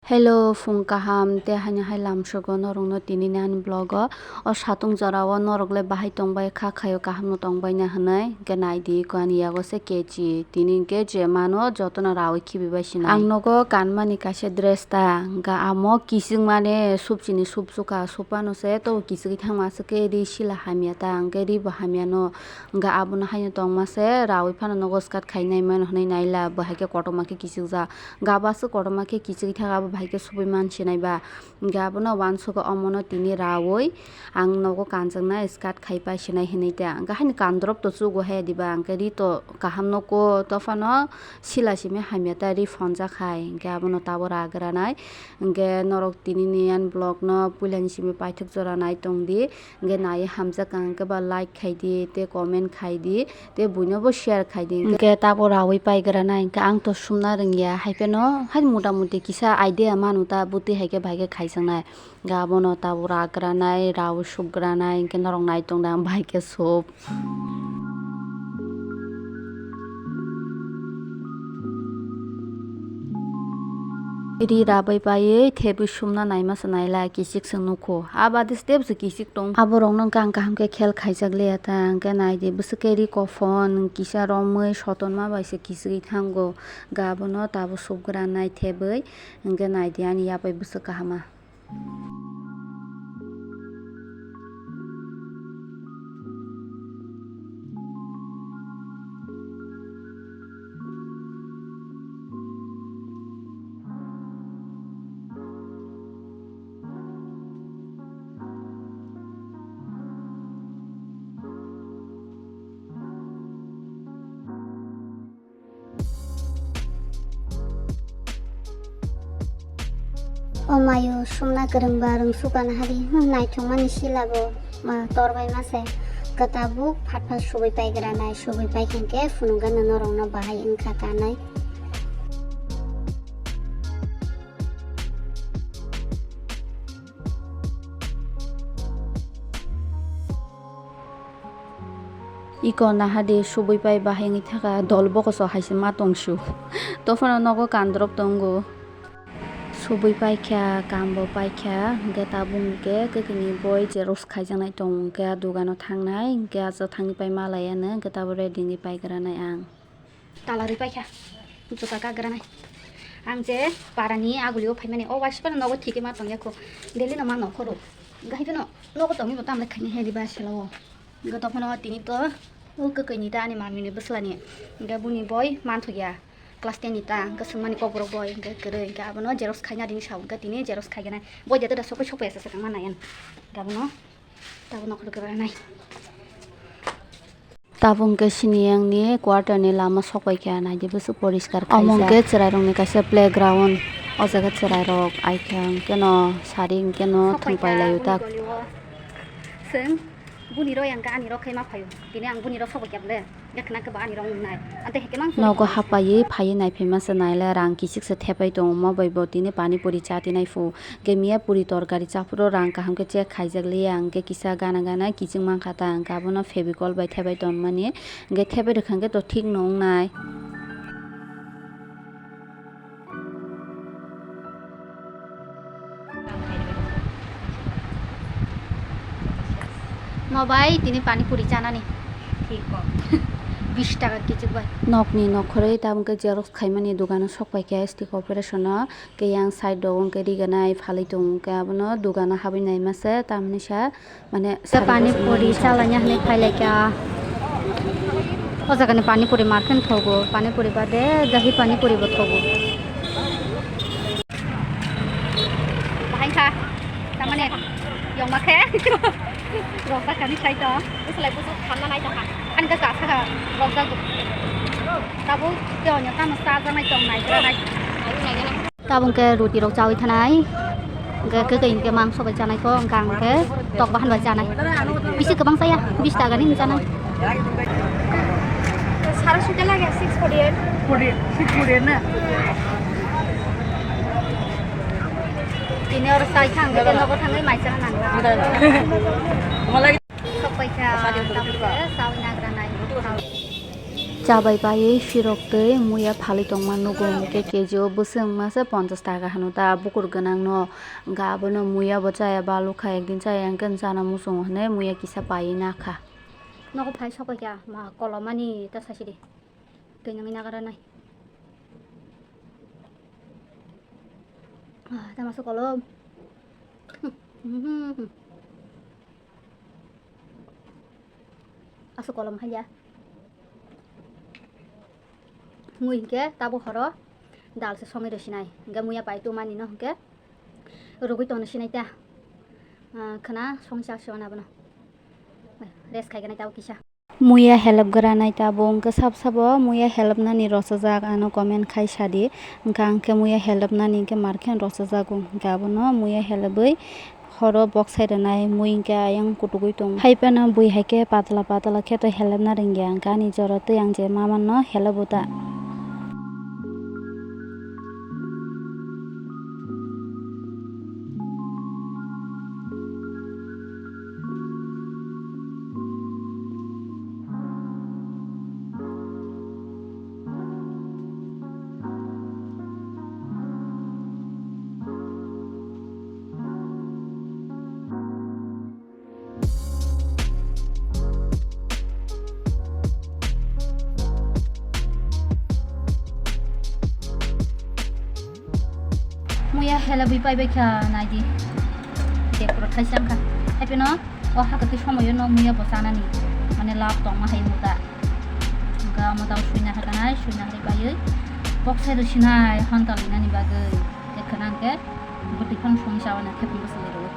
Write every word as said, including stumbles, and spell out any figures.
Hello, phung kaham tei haino hai lamsogo norokno tini ni ani vlog o. O satung jora o norok le bahai tongbai kha khaio kaham no tongbai na hinui hwnkhe nai di ko ani yago se kechi tini hwnkhe je mano jotono raui khibi bai sinai. Ang nogo kanmani kaisa dress ta hwnkhe amo kiching mani subchini subsuka supano se to kichigwi thangma se ke ri sila hamya ta hwnkhe ri bo hamya no. Hwnkhe abono haino tongma se raui phano nogo start khainai mano hinui naila bo hai khe kotorma khe kichikjak. Hwnkhe abo aswk kotorma khe kichigwi thangkha abo bahai khe subui mansinai ba. Hwnkhe abono uansukha omono tini raui ang nogo kanjaknai start khai paisinai hinui ta. Hwnkhe haino kandrop to chugo he diba hwnkhe ri to kaham nugo to phano sila simi hamya ta ri phonjak hai hwnkhe abono tabuk ragranai. Hwnkhe norok tini ni ani vlog no puila ni simi paithak jora nai tongdi. Hwnkhe nai hamjak ang khe ba like khai di tei comment khai di tei buino bo share khai di. Hwnkhe tabuk raui paigra nai hwnkhe ang to sumna rwngya hai phano hai mota moti kisa idea manu ta bwtwi hai khe bai khe khaijaknai. Hwnkhe abono tabuk ragra nai raui subgra nai hwnkhe norok nai tongda ang bai khe sup. Ri rabai paiwi thebwi sumna naima se naila kichik se nukho. A bade step se kichik tong. Aborokno hwnkhe ang kaham khe khel khaijak liya ta hwnkhe nai di bwswk khe ri kophon kisa romwi sotonma bai se kichigwi thango. Hwnkhe abono tabuk subgra nai thebwi hwnkhe nai di ani yabai bwswk kaham ma. O mayo sumna kwrwngba rwngsukana hari, hmm, naithokmani sila bo, ma, torbai ma se. Kwtabuk phat phat subui paigra nai, subui paikha khe phunukgana norokno bahai wngkha kanai. Iko naha de subui pai bahai wngwi thaka dol bokoso hai se ma tong su. Tophano nogo kandrop tongo. Subui paikha, kambo paikha, hwnkhe tabuk hwnkhe kwkwi ni boi xerox khaijaknai tongo hwnkhe a dogano thangnai hwnkhe aso thangwi pai malai ano hwnkhe tabuk ready wngwi paigra nai ang. Tala rwi paikha, juta kagra nai. Ang je parani agulio phaimani, o waisa phano nogo thikhe ma tongya kho. Daily no ma nokho rw. Hwnkhe hai phano nogo tongwi bo tamle khaini hai riba sela o. Hwnkhe tong phano tini to o kwkwi ni ta ani mami ni bwsla ni. Hwnkhe buni boi manthokya class ten ni ta, hwnkhe swngmani kokborok boi, hwnkhe kwrwi, hwnkhe abono xerox khaina rini sa, hwnkhe tini xerox khaigana. Boi de da sokoi sokoi asa swkang ma nai ani. Hwnkhe abono. Tabuk nokhorok kwbranai. Tabuk hwnkhe sini yang ni quarter ni lama sok pai kha, nai di bwswk poriskar khaijak. Omo hwnkhe chwrai rok ni kaisa playground, o jaga chwrai rok ai kha hwnkhe no sari hwnkhe no thung pai lai o tak. Chwng buni rok yang ani rok khai ma phai o, tini ang buni rok sok pai kha bwle. Nogo hapaiwi phaiwi naiphaima se naile rang kichik se thepai tongo, omo bai bo tini pani puri cha tinai phu. Hwnkhe miya puri torkari chaphuru rang kaham khe check khaijak liya, hwnkhe kisa gana gana kiching mankha ta, hwnkhe abono Fevicol bai thepai tonmani, hwnkhe thepai rwkha hwnkhe to thik no wngnai. No bai, tini pani puri chanani. Thik kok. Bish taka kichik bai. Nokni nokhorwi tabuk khe xerox khaimani dogano sok pai kha S T corporation o. Khe yang side o hwnkhe riganai phalwi tongo, hwnkhe abono dogano habwi naima se, tamni sa. Mane ta pani puri chalaina hinwi phailaikha. O jaga ni pani puri mar khe thogo, pani puri bade dahi pani puri bo thogo. Bahai kha, tamani yongma khe rok bakani sai to. Bwswlai busu khanna nai tongkha. Ani khe kasa kha rok jago. Tabuk tei onyo tamo chajaknai tong nai gra nai. Tabuk khe ruti rok chawi thanai, hwnkhe kwkwi hwnkhe mangso bai chanai kho, hwnkhe ang khe tok bahan bai chanai. Bisi kwbang chaya, bish taka ni hwn chanai. Sara sute lage six forty eight. Forty, six forty eight na? Tini oro chai thang, hwnkhe nogo thangwi mai chana nang. Sok pai kha, tabuk khe chawi nagra nai. Chabai paiwi sirok twi muya phalwi tongma nugo, hwnkhe K G o bwswk wngma se ponchash taka hwnwi ta bukur gwnangno. Hwnkhe abono muya bo chaya balukha, ekdin chaya hwnkhe chana muchungo hwnwi muya kisa paiwi nakha. Nogo phai sokoi kha, ma kolomani ta sasidi. Twi nangwi nagaranai. Ah, tamo aswk kolom. Aswk kolom haiya. Mui hinkhe tabuk horo dal se songwi rw sinai. Hinkhe muya pai tongmani no hinkhe rwgwi tongna sinai ta. Ah, khwna songwi chak se abono. Rest khaiganai tabuk kisa. Muya help granai tabuk hwnkhe sab sabo muya help nani rochajak, ano comment khai sadi. Hwnkhe ang khe muya help nani hwnkhe markhe rochajago, hwnkhe abono muya helpwi horo bok sai rwnai mui hwnkhe ayang kutugwi tongo. Hai phano bui hai khe patla patla khe to help na rwngya, hwnkhe ani jora twi ang je mama no help o ta. Muya helabwi paibai kha, naidi. Dekorate khai se wngkha. Haipeno o hakhe twi somoyo no muya bo chanani. Mane lab tongma hai muta. Wngkha omo tao suina hakanai, suina hai paiwi. Bok sai rw sinai honta linani bagwi. Tei khwna hwnkhe bwtwi phano songwi chaui na thepung bwswk rw.